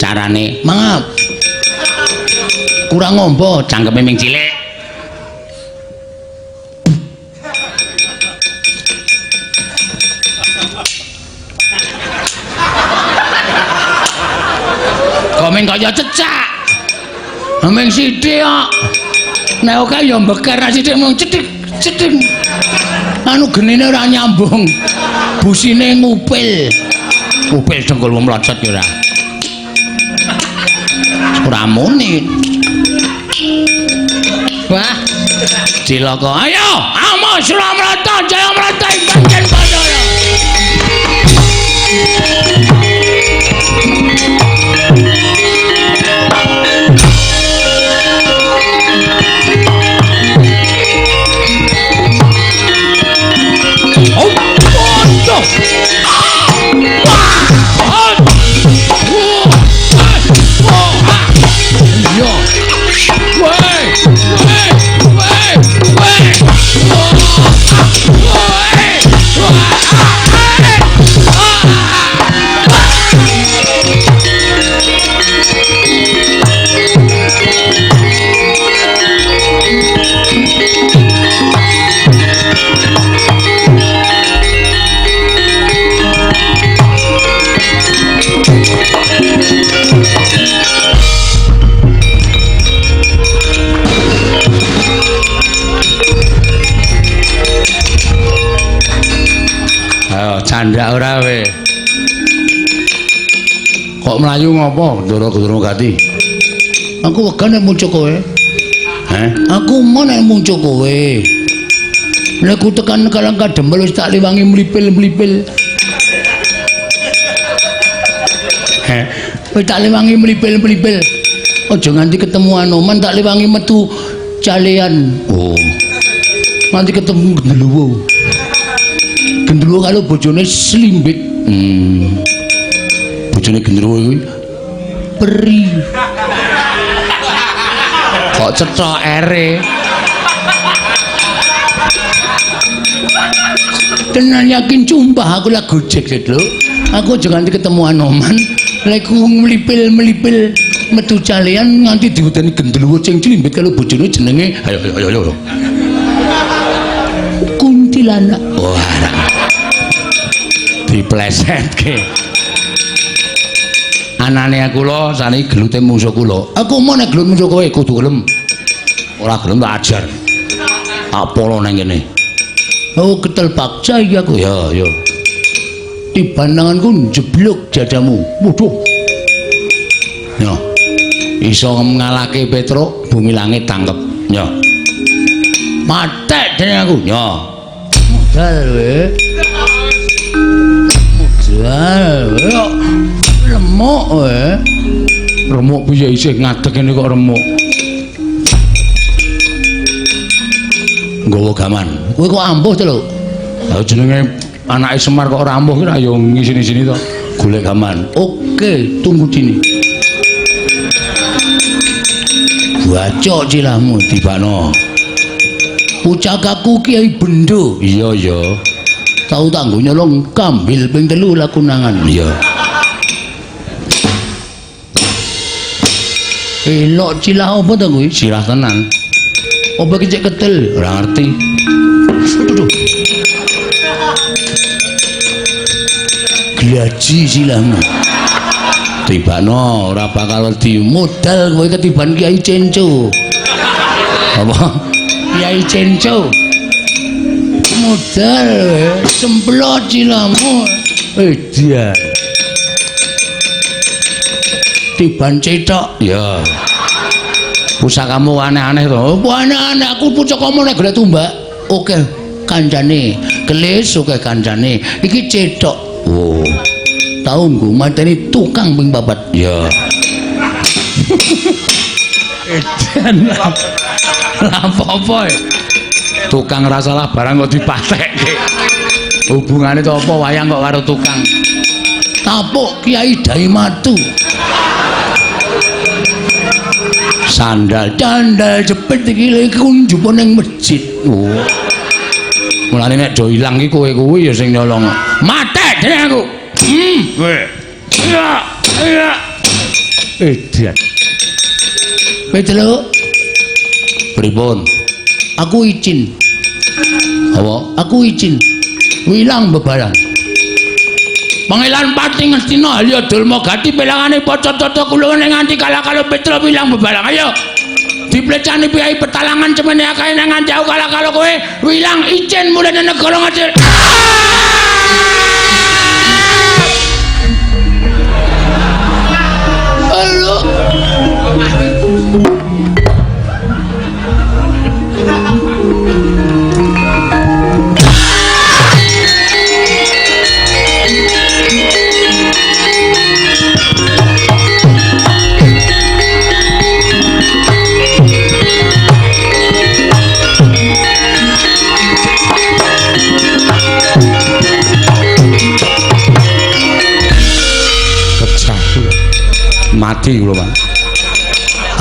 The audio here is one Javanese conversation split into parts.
Carane mangap. Kurang ngombo, cangkeme ming cilik. Komeng kaya cecak. Ming sithik kok. Nek oke ya mbeker sithik mung cethik cethik. Anu genine ora nyambung. Busine ngupil. Ngupil dengkulmu mlocot ya ora. Ora muni. Wah. Cilaka. Ayo, amo Suramrata Jayamrata ing pancen Bathara. Canda ora we. Kok mlayu ngopo, Ndara Gendruwo Gati? Aku wegah nek muncul kowe. Heh? Aku mau nek muncul kowe. Nek ku tekan Karang Kadempel wis tak liwangi mlipil-mlipil. Heh, wis tak liwangi mlipil-mlipil. Aja nganti ketemu Anoman tak liwangi metu calean. Oh. Nganti ketemu Gendruwo. Gendruwo kalau bojone slimbit. Bojone Gendruwo kuwi peri. Kok cethok ere. Tenan yakin sumpah aku lah gojek lho. Aku aja nganti ketemu Anoman, lek ku mlipil-mlipil metu calean nganti diwedeni Gendruwo sing slimbit kalau bojone jenenge ayo ayo ayo. Kuntilanak. Wah. Diplesetke. Anane kula saniki gelute mungsuh kula. Aku mau nek gelut mungsuh kowe kudu gelem. Ora gelem tak ajar. Tak polo nang kene. Oh, ketel paksa iki aku. Ya, ya. Tiban tanganku njeblug dadamu. Waduh. Yo. Iso ngalahke Petruk, bumi langit tangkep. Yo. Matek dene aku. Yo. Modal kowe. Modal kowe. Remuk kowe. Remuk piye isih ngadeg kene kok remuk. Nggawa gaman. Kowe kok ampuh to lho? Lah jenenge anake Semar kok ora ampuh ki ra yo ngisini-sini to. Golek gaman. Oke, tunggu sini. Bacok cilahmu tibakno. Pucakaku Kiai Bendo. Iya ya. Tau tanggo nyolong kambil ping 3 lakunangan. Iya. Elok cilah apa to kuwi? Cilah tenan. Apa iki cek ketel? Ora ngerti. Aduh. Glaji silahmu. Tibakno ora bakal wedi. Modal kowe ketiban Kiai Cenco. Apa? Kiai Cenco. Modal semplot silahmu. Edan. Tiban cetok. Ya. Pusakamu aneh-aneh to. Apa aneh-aneh aku pusakamu nek golek tumbak. Oke, kancane. Kelis oke kancane. Iki cetok. Oh. Tau nggo mateni tukang ping 4. Ya. Edan. Lah apa-apa. Tukang ora salah barang kok dipatekke. Hubungane to apa wayang kok karo tukang? Tapuk Kiai Daimatu. Sandal candal jepit iki iku njupuk ning masjid. Oh. Mulane nek do ilang iki kowe kuwi ya sing nyolong. Matek dene aku. Kowe. Ya, ya. Edan. Petruk. Pripun? Aku izin. Apa? Aku izin. Wilang bebaran. Pangeran Pati Ngastina Halya Dulma Gati pelangane paca tata kula nganti kalah-kalah Petruk wilang bebaran. Ayo. Diplecani piyai petalangan cemene akeh nang nganti aku kalah-kalah kowe wilang izin mulih nang negara Ngastina. Halo. Mati kula, Pak.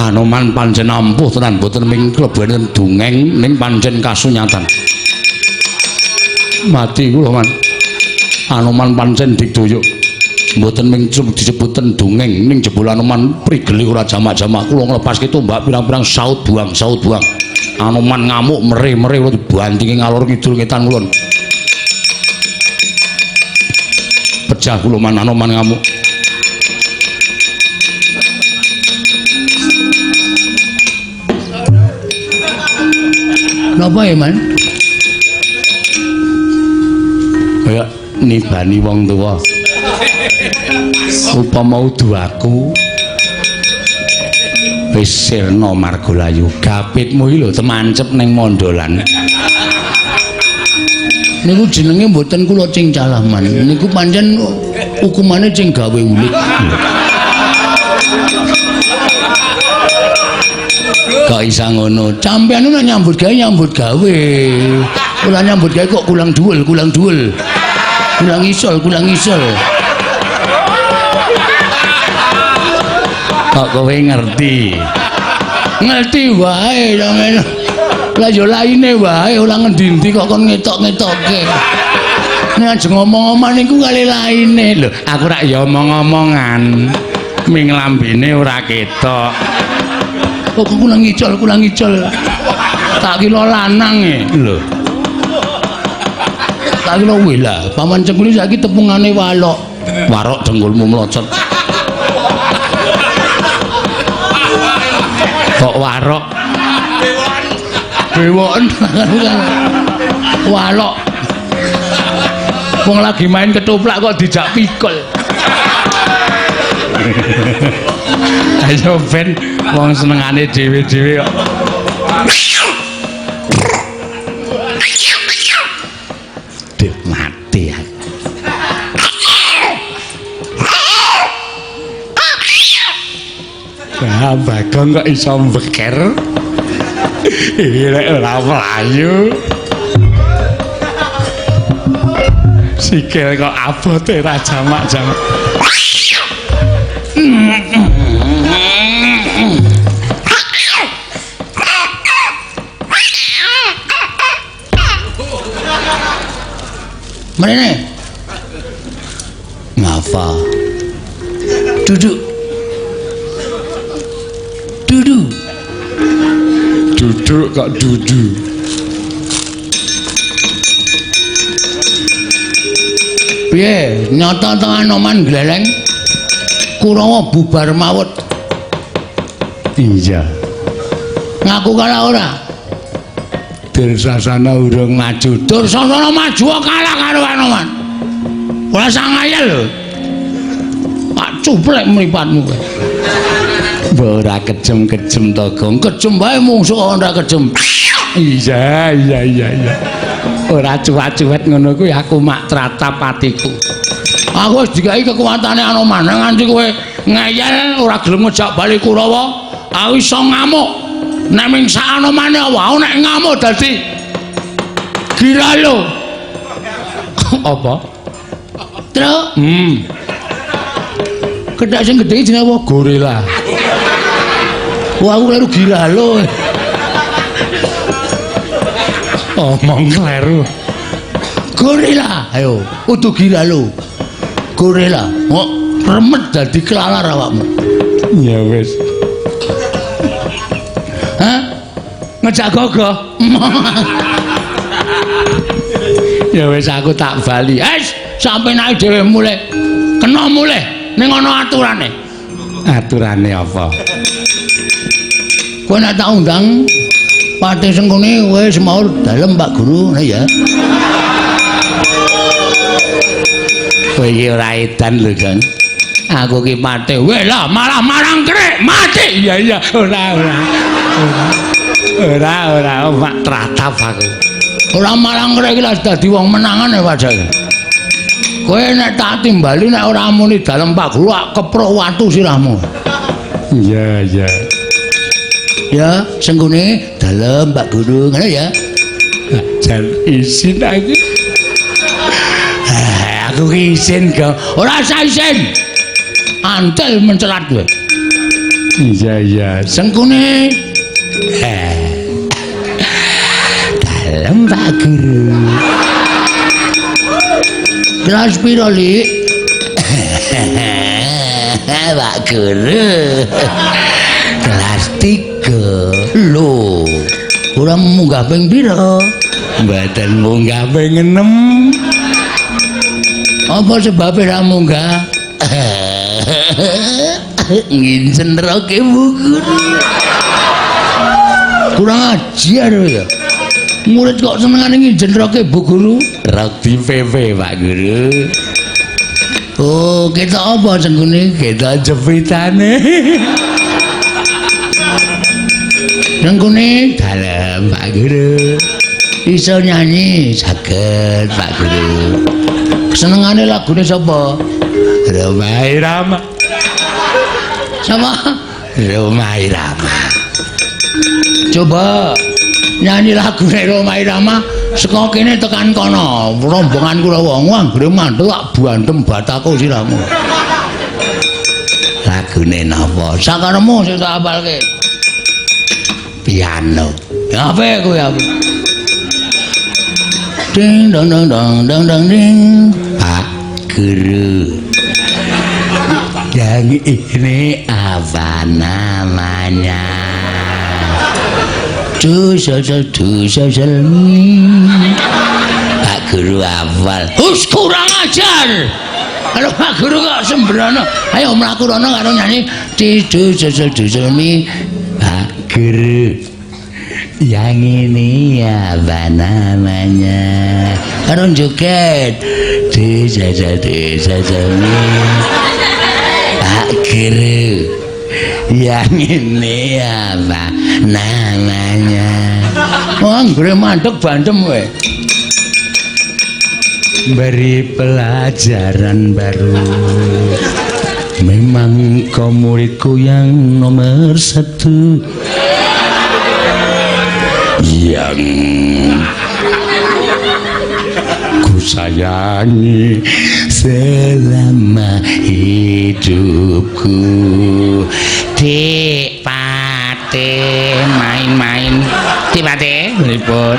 Anoman pancen ampuh tenan, mboten ming klebu enten dongeng ning pancen kasunyatan. Mati kula, Man. Anoman pancen digdaya. Mboten ming disebuten dongeng ning jebul Anoman prigele ora jamak-jamak. Kula nglepaske tombak pirang-pirang saut buang, saut buang. Anoman ngamuk mere-mere kula dibantingi ngalor ngidul ngetan kulon. Pejah kula, Man, Anoman ngamuk. Napa ya, Man? Kaya nibani wong tuwa. Upama udu aku wis sirna margalayu, gapitmu iki lho temancep ning mondolan. Niku jenenge mboten kula cingcalah, Man. Niku pancen hukumane sing gawe ulit. Kok isa ngono? Sampeyan nek nyambut gawe nyambut gawe. Ora nyambut gawe kok kulang dhuwul, kulang dhuwul. Kulang isol, kulang isol. Kok kowe ngerti? Ngerti wae sampeyan. Lah ya laine wae ora ngendi-endi kok kon ngetok-ngetoke. Nek ajeng ngomong-omong niku kali laine. Lho, aku rak ya omong-omongan. Ming lambene ora ketok. Kok kulang icol, kulang icol. Tak kira lanang e. Lho. Tak kira weh lah, paman cengkuli saiki tepungane walok. Warok dengkulmu mlocot. Kok warok? Bewoken. Walok. Wong lagi main ketoprak kok dijak pikul. Ayo ben wong senengane dhewe-dhewe kok. Duh, mati aku. Wah, Bagong kok iso mbeker. Iki lek ora mlayu. Sikil kok abote ra jamak-jamak. Mrene. Ngapa? Duduk. Duduk. Duduk kok duduk. Piye? Nyata teng Anoman gleleng. Kurawa bubar mawut. Iya. Ngaku kalah ora? Dursasana urung maju. Dursasana maju kalah karo Anoman. Ora sangayel lho. Pak cuplek mripatmu kowe. Ora kejem-kejem to, Gong. Kejem wae mungsuh ora kejem. Iya, iya, iya, iya. Ora cuwat-cuwet ngono kuwi aku mak tratap atiku. Aku wis dikai kekuatane Anoman nganti kowe ngeyel ora gelem ngejak bali Kurawa, aku iso ngamuk. Nek ming sak Anomane apa aku nek ngamuk dadi giralo. Apa? Truk. Kethek sing gedhe jenenge apa? Gorila. Wah, aku kleru giralo. Omong kleru. Gorila, ayo, udu giralo. Gorila, kok remet dadi kelalar awakmu. Ya wis. Hah? Ngejak gogoh. Ya wis aku tak bali. Wis, sampe naik dhewe mulih. Kena mulih ning ana aturane. Aturane apa? Kowe nek tak undang Patih Sengkuni kowe semaur dalem Pak Guru, ngono ya. Kowe iki ora edan lho, Jan. Aku ki patih. Weh lah malah marang krek mati. Iya iya, ora ora. Ora ora mak tratap aku. Ora marang krek iki lah dadi wong menangan ya padahal. Kowe nek tak timbali nek ora muni dalem Pak Guru ak keprok watu sirahmu. Iya iya. Ya, Sengkuni dalem Pak Guru, ngono ya. Jan isin aku. Aku ki isin kok. Ora usah isin. Antel mencelat kowe. Iya iya. Sengkuni. Dalem Pak Guru. Kelas piro, Lik? Pak Guru. Kelas 3. Lho, ora munggah ping pira? Mboten munggah ping 6. Apa sebabe ra munggah? Nginsen roke Bu Guru. Kurang ajar ya. Murid kok senengane nginjen roke Bu Guru? Rok di PP Pak Guru. Oh, kita apa Sengkuni? Kita jepitane. Sengkuni dalem Pak Guru. Iso nyanyi saged Pak Guru. Senengane lagune sapa? Rhoma Irama. Sapa? Rhoma Irama. Coba nyanyi lagune Rhoma Irama saka kene tekan kono. Rombongan kula wong anggere mantu tak bandem batako sirahmu. Lagune napa? Sakaremu sing tak apalke. Piano. Ya ape kowe aku? Ding dong dong dong dong dong ding. Pak Guru. Yang ini apa namanya? Du sel du sel mi. Pak Guru hafal. Hus kurang ajar. Kalau Pak Guru kok sembrono. Ayo mlaku rono karo nyanyi di du sel du sel mi. Pak Guru. Yang ini apa namanya? Karo joget. Du sel du sel mi. Pak Guru. Yang ini apa namanya? Wah, anggere mandek bandem kowe. Beri pelajaran baru. Memang kau muridku yang nomor 1. Yang ku sayangi selama hidupku. Dik Patih main-main. Dik Patih pripun?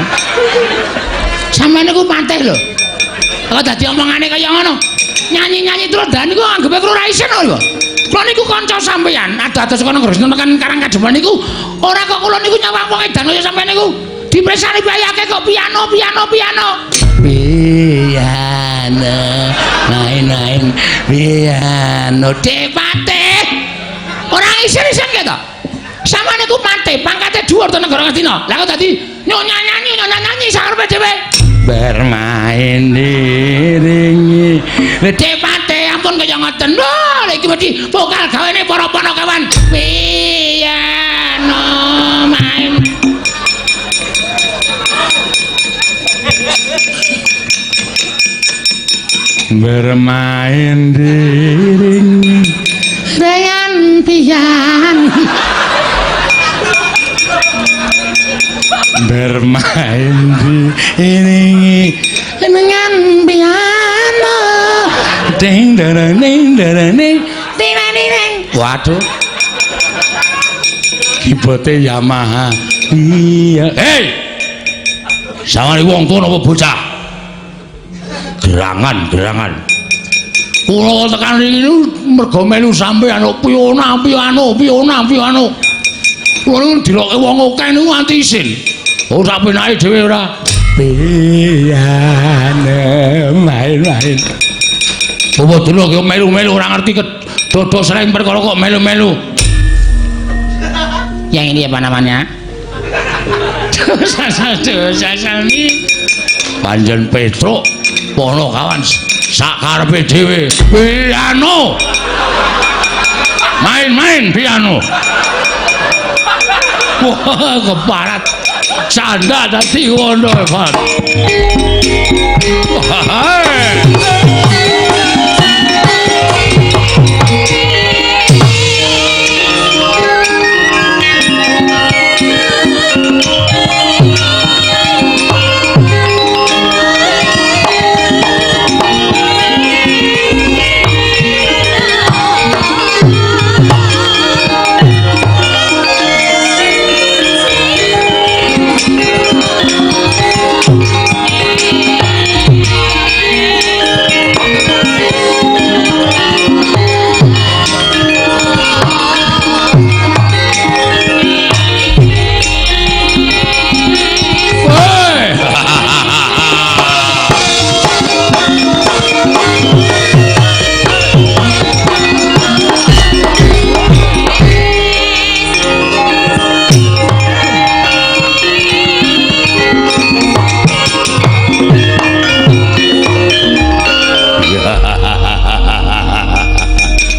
Sampeyan niku patih lho. Kok dadi omongane kaya ngono? Nyanyi-nyanyi terus dan niku anggepe kula ora isin lho. Kula niku kanca sampeyan, ado-ado saka Negara tekan Karang Kademangan niku ora kok kula niku nyawang wong edan kaya sampeyan niku. Dipresani bayake kok piano piano piano. Piano main-main piano. Dik Patih. Ora isin-isin keto. Sampeyan niku patih, pangkate dhuwur to negara Ngastina. Lah kok dadi nyonya nyanyi, nyonya nyanyi sakarepe dhewe. Bermain diringi. Dik Patih ampun kaya ngoten. Lho, iki mesti vokal gawene para panakawan. Piano main. Bermain diringi dengan piano. Bermain diiringi dengan piano. Ding dang ding dang ding ding ding. Waduh, keyboardnya Yamaha. Iya. Hei, sawangane wong tuwa napa bocah? Gerangan, gerangan. Kula tekan riki niku mergo melu sampeyan kok piona piano piona piano. Kula niku diloke wong akeh niku nganti isin. Oh sak penake dhewe ora. Piano main-main. Apa delok yo melu-melu ora ngerti dodo sreng perkara kok melu-melu. Yang ini apa namanya? Sasani. Panjen Petruk pono kawan sakarepe dhewe. Piano. Main-main piano. Wah, keparat. Canda dadi ngono, Pak. Wah.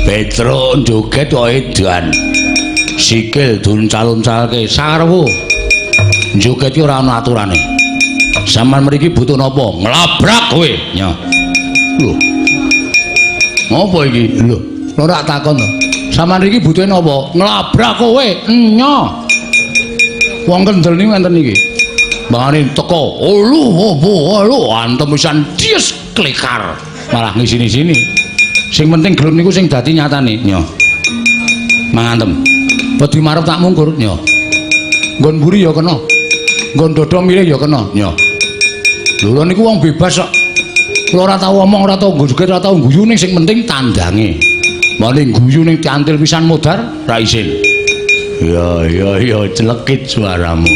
Petruk joget kok edan. Sikil duncal-uncalke sarwu. Joget ki ora ana aturane. Sampeyan mriki butuh napa? Nglabrak kowe. Nyo. Lho. Ngopo iki? Lho, ora takon to. Sampeyan mriki butuhe napa? Nglabrak kowe. Nyo. Wong kendel niku enten iki. Bangane teko. Olu opo olu antem pisan dies klekar. Malah ngisini-sini. Sing penting gelem niku sing dadi nyatane. Nyo. Mangantem. Wedi marep tak mungkur. Nyo. Nggon mburi ya kena. Nggon dada milih ya kena. Nyo. Lho lho niku wong bebas kok. Kula ora tau omong, ora tau joget, ora tau guyu ning sing penting tandange. Mane guyu ning cantil pisan modar ra isin. Ya ya ya celekit suaramu.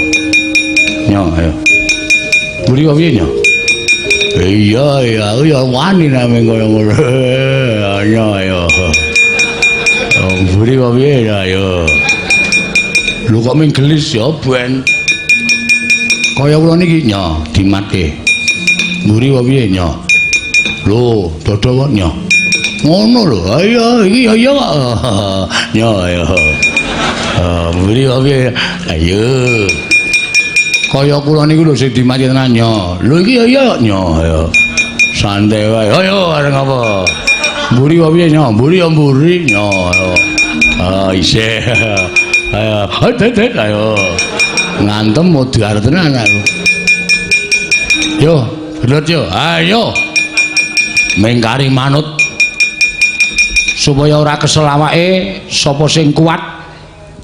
Nyo ayo. Mburi kok piye nyo? Iya iya aku ya wani name kaya ngono. Nyo ayo. Oh mburi kok piye ya ayo. Lho kok ming gelis ya ben. Kaya kula niki nyo dimatke. Mburi kok piye nyo? Lho dada kok nyo. Ngono lho. Ayo iki ya kok. Nyo ayo. Mburi kok piye? Ayo. Kaya kula niku lho sing dimati tenan nyo. Lho iki ya iya nyo ayo. Santai wae. Ayo areng apa? Mburi kok piye nyo? Mburi ya mburi nyo. Ayo. Ah isih. Ayo, het ayo. Ngantem modar tenan aku. Yo, gelut yo. Ayo. Mengkari manut. Supaya ora kesel awake, sapa sing kuat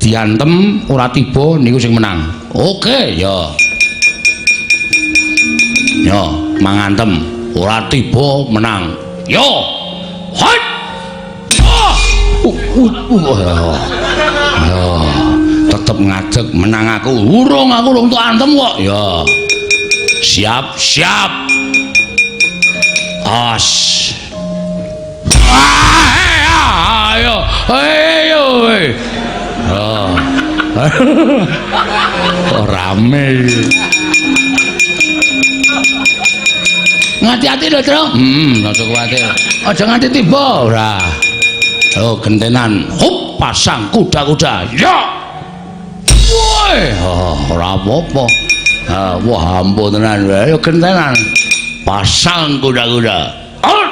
diantem ora tiba niku sing menang. Oke, ya. Yo, mangantem ora tiba menang. Yo. Hot. Oh. Yo, tetep ngadeg menang aku. Urung aku urung tok antem kok. Ya. Siap, siap. As. Ayo, ayo. Oh. Oh, rame. Ngati-ati lho, Tru. Aja kuwatir. Aja nganti tiba ora. Oh, gentenan. Hup, pasang kuda-kuda. Ya. Woi, oh, ora apa-apa. Ah, wah, ampun tenan. Ayo gentenan. Pasang kuda-kuda. Oh.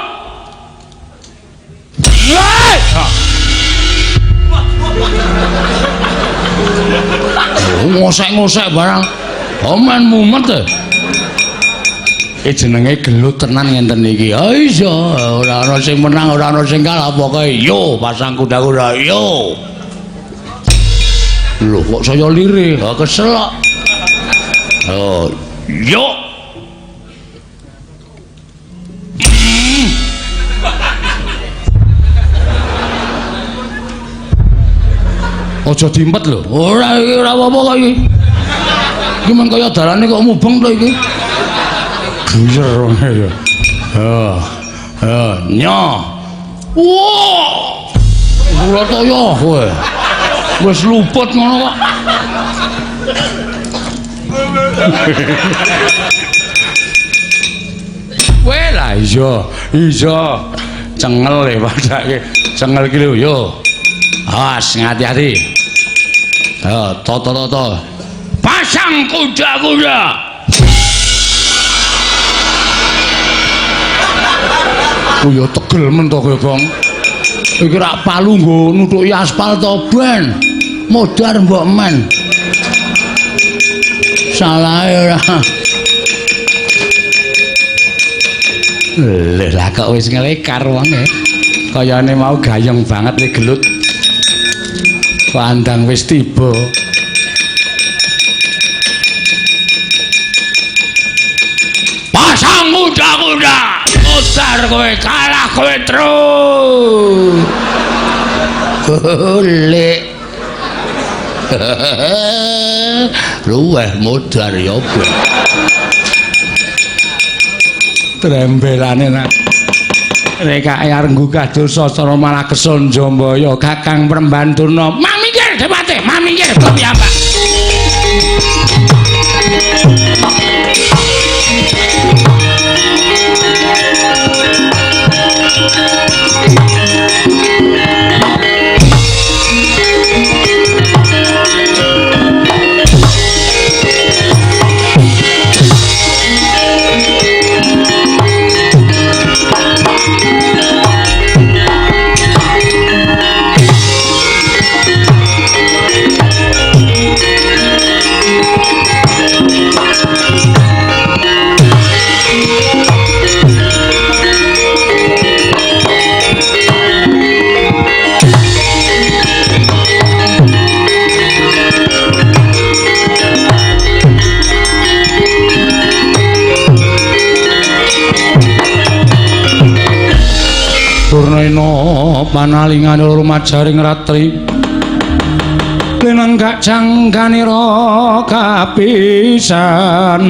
Ngosek-ngosek barang. Oman mumet. Jenenge gelut tenan ngenten iki. Ha iya, ora ana sing menang, ora ana sing kalah, pokoke yo pasang kuda-kuda yo. Lho kok saya lirih, ha kesel kok. Oh, yo. Aja dimpet lho. Ora iki ora apa-apa kok iki. Iki men kaya dalane kok mubeng to iki. Geyer ya. Ha. Ha, nyo. Wah. Surataya kowe. Wis luput ngono kok. Kowe lah iya, iya. Cengel e padake. Cengel iki lho yo. Awas ngati-ati. Ayo toto-toto. Pasang kuda-kuda. Oh ya tegel men to kowe, Gong. Iki rak palu nggo nuthuki aspal to ben. Modar mbok men. Salah ora. Lha lah kok wis ngelekar wonge. Kayane mau gayeng banget le gelut. Pandang wis tiba. Pasang kuda-kuda. Modar kowe kalah kowe terus. Golek. Luweh modar ya apa? Trembelane nak rekake arep nggugah dosa cara malah kesun Jambaya Kakang Premban Durna. Mang minggir Dewate, mang minggir kok piyambak. Durnaina panalingane rumajaring ratri lenenggak jangganira kapisanan.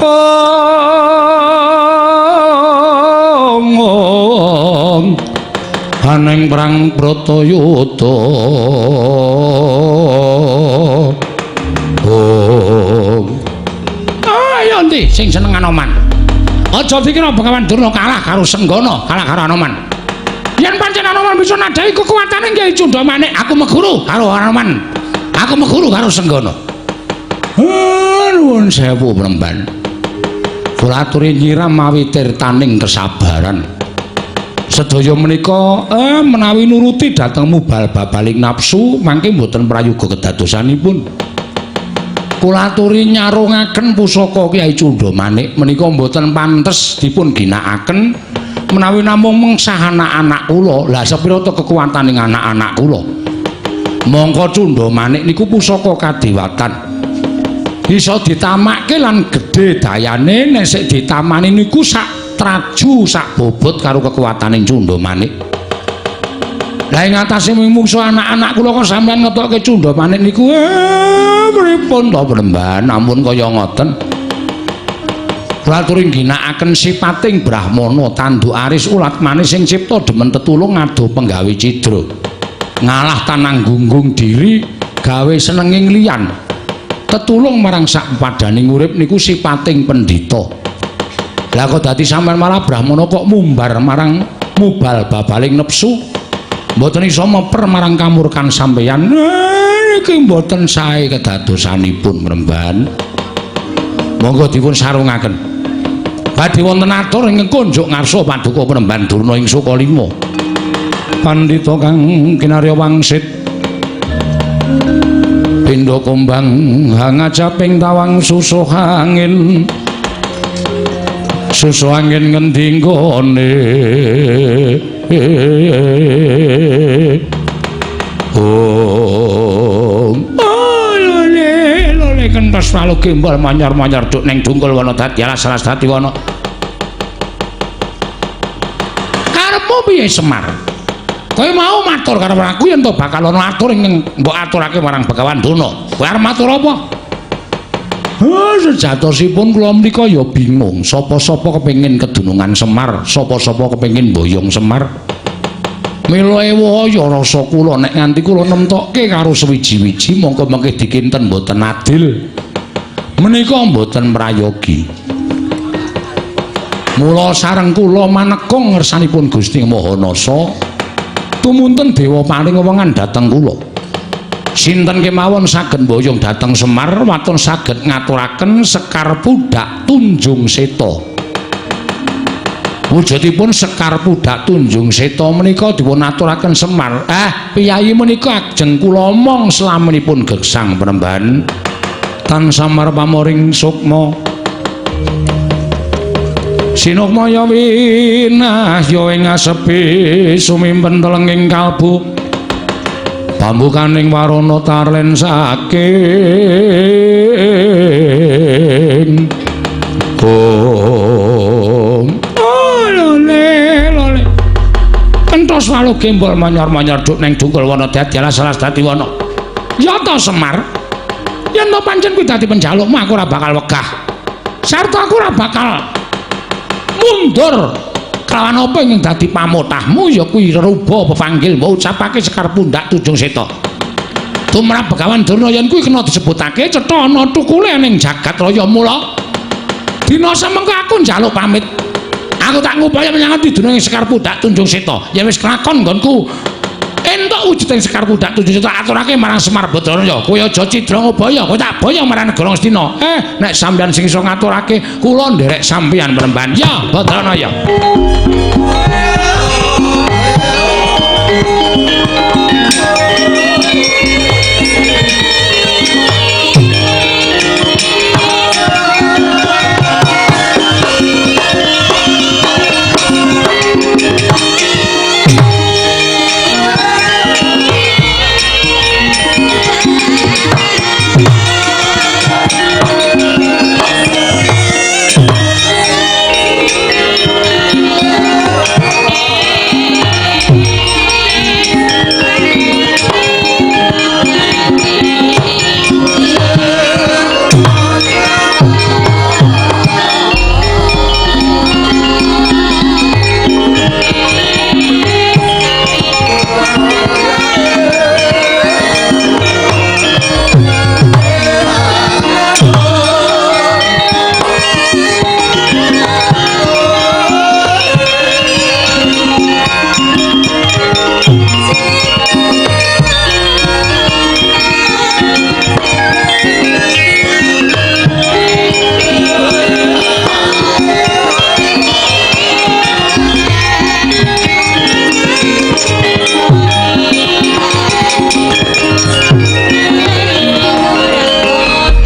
Ong ong aneng perang Bratayuda. Ong ayo ndi sing seneng Anoman. Aja dikira Begawan Durna kalah karo Senggana, kalah karo Anoman. Yen pancen Anoman bisa nadhahi kekuatane Kyai Cundha Manik, aku meguru karo Anoman. Aku meguru karo Senggana. Nuwun sewu Premban. Kula aturi nyiram mawi tirtaning kesabaran. Sedaya menika menawi nuruti dhateng mubal babaling nafsu mangke mboten prayoga kedadosanipun. Kula aturi nyarungaken pusaka Kyai Cundha Manik menika mboten pantes dipun ginakaken menawi namung mengsah anak-anak kula. Lah sepira to kekuwataning anak-anak kula? Mongko Cundha Manik niku pusaka kadewatan. Iso ditamakke lan gedhe dayane nek sik ditamani niku sak traju sak bobot karo kekuwataning Cundha Manik. Lah ing atase mungsuh anak-anak kula kok sampeyan ngetokke Cundha Manik niku pripun to Premban? Ampun kaya ngoten. Kula aturi ngginakaken sipating brahmana tanduk aris ulat manis sing cipta demen tetulung ngado penggawe cidra. Ngalah tanang gunggung diri gawe senenging liyan. Tetulung marang sak padaning urip niku sipating pendhita. Lah kok dadi sampeyan malah brahmana kok mumbar marang mubal babaling nepsu? Mboten iso meper marang kamurkan sampeyan. Niki mboten sae kedadosanipun Premban. Monggo dipun sarungaken. Badhe wonten atur ingkang kunjuk ngarsa paduka Premban Durna ing Sukalima. Pandhita kang kinarya wangsit pindha kumbang hangajaping tawang susuh angin. Susuh angin ngendi nggone? Ong lole lole kentos walu gembol manyor-manyor duk ning dungkul wana dadi alas-alas dadi wana. Karepmu piye Semar? Kowe mau matur karo aku yen to bakal ana atur ing mbok aturake marang Begawan Durna. Kowe arep matur apa? Sejatosipun kula menika ya bingung, sapa-sapa kepengin kedunungan Semar, sapa-sapa kepengin mboyong Semar. Mila ewaya rasa kula nek nganti kula nemtokke karo sewiji-wiji mongko mengke dikinten mboten adil. Menika mboten prayogi. Mula sareng kula manekung ngersanipun Gusti Maha Nasa, tumunten dewa paring wewengan dhateng kula. Sinten kemawon saged mboyong dhateng Semar waton saged ngaturaken Sekar Pudhak Tunjung Seta. Wujudipun Sekar Pudhak Tunjung Seta menika dipun aturaken Semar. Piyayi menika ajeng kula omong slaminipun gesang penemban. Tan samar pamoring sukma. Sinukmaya winahya ing asepi sumimpen telenging kalbu. Pambukaning warana tarlen saking om. Oh lole lole. Kentos walu gembol manyor-manyor duk neng dungkul wana dadi alas-alas dadi wana. Ya ta Semar. Yen to pancen kuwi dadi penjalukmu aku ora bakal wegah. Sarta aku ora bakal mundur. Kelawan apa ingkang dadi pamotahmu ya kuwi reruba pepanggil mbok ucapake Sekar Pundhak Tunjung Seta. Tumrap Begawan Durna yen kuwi kena disebutake cetha ana tukule ning jagat raya mula. Dina semengko aku njaluk pamit. Aku tak ngupaya menyang dununge Sekar Pundhak Tunjung Seta. Yen wis kelakon nggonku entuk wujuding Sekar Pundhak Tunjung Seta aturake marang Semar Badranaya. Kowe aja cidra ngubaya, kowe tak boyong marang negara Ngastina. Nek sampeyan sing iso ngaturake, kula nderek sampeyan Penemban. Ya, Badranaya.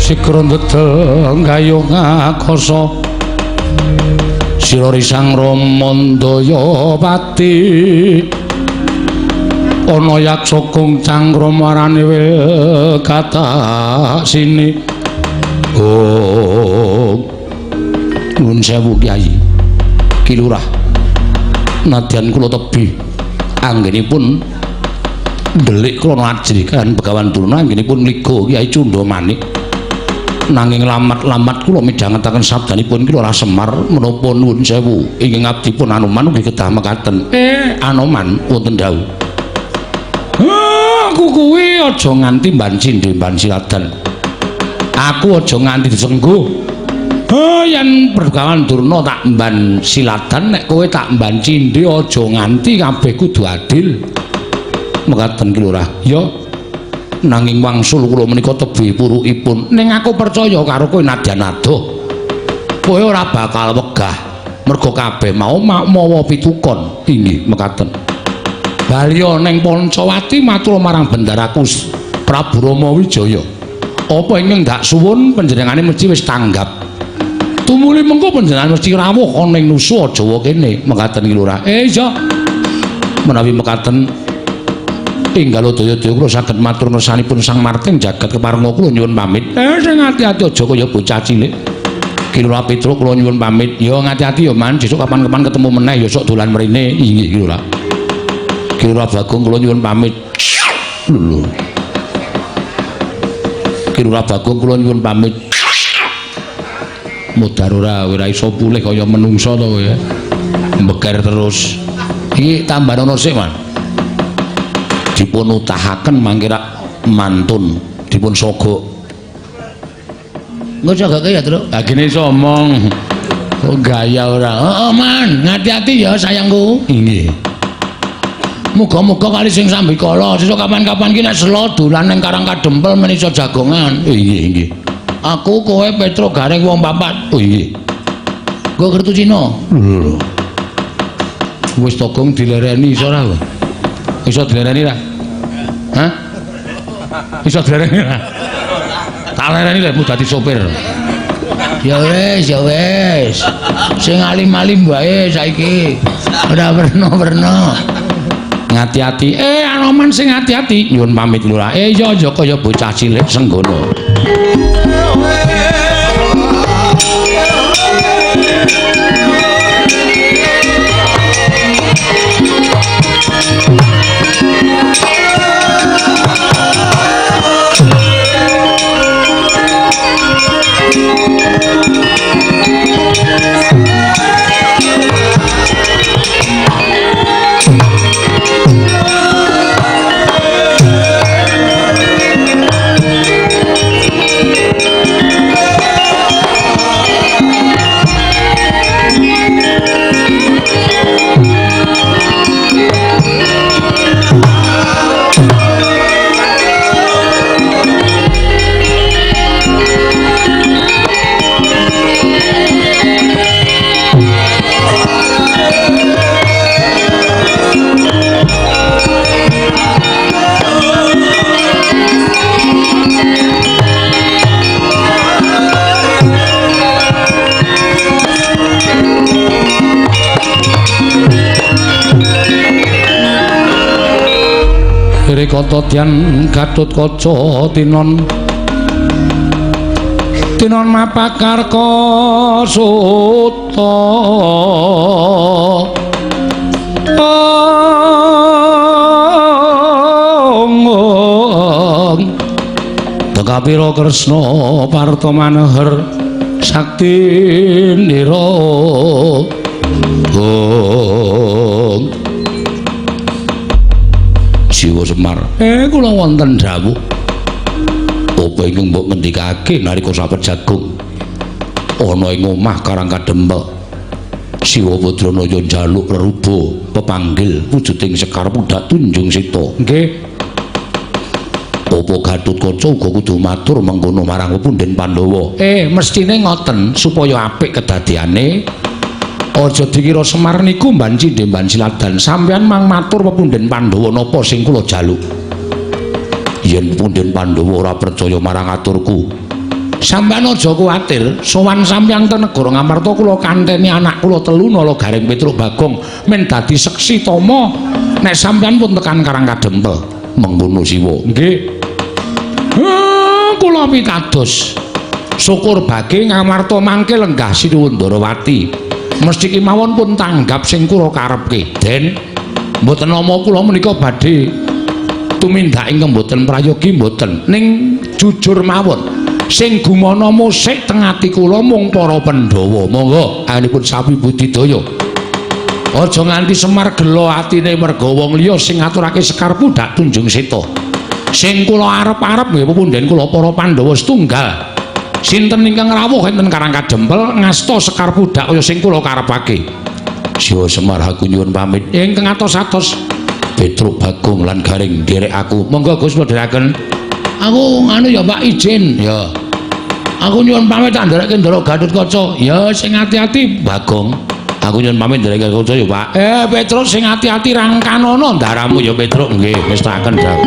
Sigrondedeng gayung akasa sira risang Ramandaya pati ana yaksa kung cangkrama arane wil katak sini. Oh nuwun sewu Kyai Ki Lurah, nadyan kula tebih anggenipun ndelik krana ajrih kan Begawan Durna anggenipun ngliga Kyai Cundha Manik. Nanging lamat-lamat kula midhangetaken sabdanipun Ki Lurah Semar menapa nuwun sewu ingkang abdipun Anoman ugi kedah mekaten. Anoman wonten dawuh. Aku kuwi aja nganti mban cindhe mban siladan. Aku aja nganti disengguh. Yen Begawan Durna tak mban siladan, nek kowe tak mban cindhe aja nganti kabeh kudu adil. Mekaten Ki Lurah. Ya. Nanging wangsul kula menika tebih purukipun. Ning aku percaya karo kowe nadyan adoh. Kowe ora bakal wegah mergo kabeh mau mawa pitukon. Inggih mekaten. Balya ning Pancawati matur marang Bendaraku Prabu Rama Wijaya. Apa ingkang ndak suwun panjenengane mesti wis tanggap. Tumuli mengko panjenengan mesti rawuh ana ning Nusa Jawa kene. Mekaten Ki Lurah. Iya. Menawi mekaten enggal daya-daya kula saged matur ngersanipun Sang Martin jagat keparenga kula nyuwun pamit. Sing ati-ati aja kaya bocah cilik. Ki Lurah Petruk kula nyuwun pamit. Ya ngati-ati ya Man, sesuk kapan-kapan ketemu meneh ya sok dolan mrene. Inggih Ki Lurah. Ki Lurah Bagong kula nyuwun pamit. Lho. Ki Lurah Bagong kula nyuwun pamit. Mudhar ora iso pulih kaya menungsa to kowe. Mbeker terus. Iki tambahana sik, Man. Dipun utahaken mangke rak mantun, dipun sogok. Engko sogake ya, Truk. Ha gene iso omong. Kok gaya ora. Heeh, Man, ngati-ati ya sayangku. Nggih. Muga-muga kali sing sambikala, sesuk kapan-kapan ki nek selo dolan ning Karang Kadempel men iso jagongan. Nggih, nggih. Aku kowe Petruk Gareng wong papat. Oh nggih. Nggo kertu Cina. Lho. Wis to Gong dilereni iso ora? Iso dilereni ra? Hah? Iso dilereni ra? Tak lereni lek dadi sopir. Ya wis, ya wis. Sing alim-alim wae saiki. Ora werna-werna. Ngati-ati. Anoman sing ati-ati. Nyuwun pamit Lurah. Ya aja kaya bocah cilik senggono. Kata Dian Gatotkaca tinon tinon mapakarka suta Tekapira Kresna Parta Manohar sakti nira Jiwa Semar. Kula wonten dawuh. Apa ingkang mbok ngendikake nalika sapet jagung ana ing omah Karang Kadempel. Siwa Badranaya njaluk reruba pepanggil wujuding Sekar Pundhak Tunjung Sita. Nggih. Apa Gatotkaca uga kudu matur mengkono marang punden Pandhawa? Mestine ngoten supaya apik kedadiane. Aja dikira Semar niku mbanci ndemban siladan. Sampeyan mang matur pepunden Pandhawa napa sing kula jaluk. Yen punden Pandhawa ora percaya marang aturku, sampeyan aja kuwatir, sowan sampeyan ten negara Ngamarta kula kanteni anak kula telu Nala Gareng Petruk Bagong men dadi seksi tama nek sampeyan pun tekan Karang Kadempel. Mengkono Siwa. Nggih. Kula pitados. Syukur bage Ngamarta mangke lenggah Sinuwun Ndarawati. Mesti kemawon pun tanggap sing kula karepke. Den, mboten nama kula menika badhe tumindak ingkang mboten prayogi mboten. Ning jujur mawon, sing gumana musik teng ati kula mung para Pandhawa. Monggo anggenipun sapi budidaya. Aja nganti Semar gela atine merga wong liya sing ngaturake Sekar Pundhak Tunjung Seta. Sing kula arep-arep nggih pepunden kula para Pandhawa setunggal. Sinten ingkang rawuh enten Karang Kadempel ngasta Sekar Pundhak kaya sing kula karepake. Siwa Semar aku nyuwun pamit. Ingkang atos-atos Petruk Bagong lan Gareng nderek aku. Monggo Gus padheraken. Aku nganu ya Pak izin. Ya. Aku nyuwun pamit tak nderekke Ndara Gatotkaca. Ya sing ati-ati Bagong. Aku nyuwun pamit nderek Gatotkaca ya Pak. Petruk sing ati-ati rangkanono ndaramu ya Petruk. Nggih, wis taken dawuh.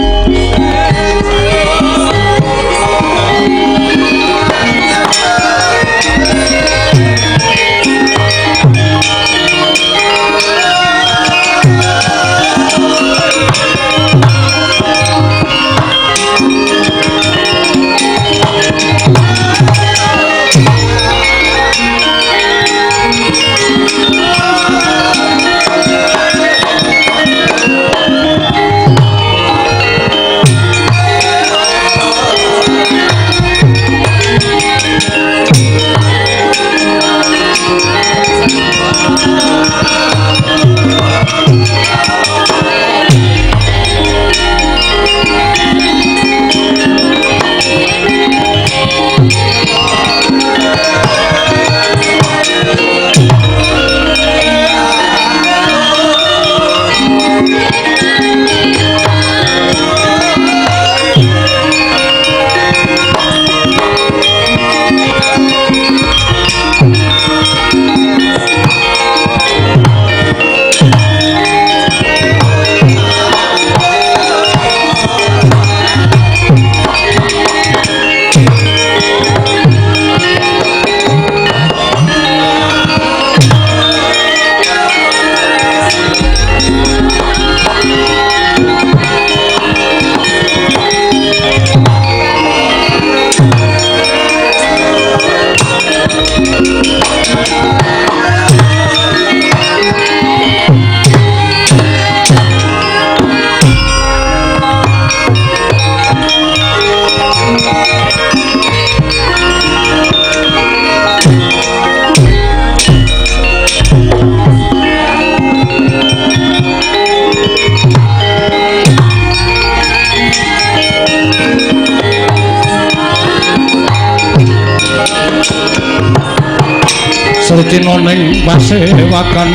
Srtina ning pasewakan.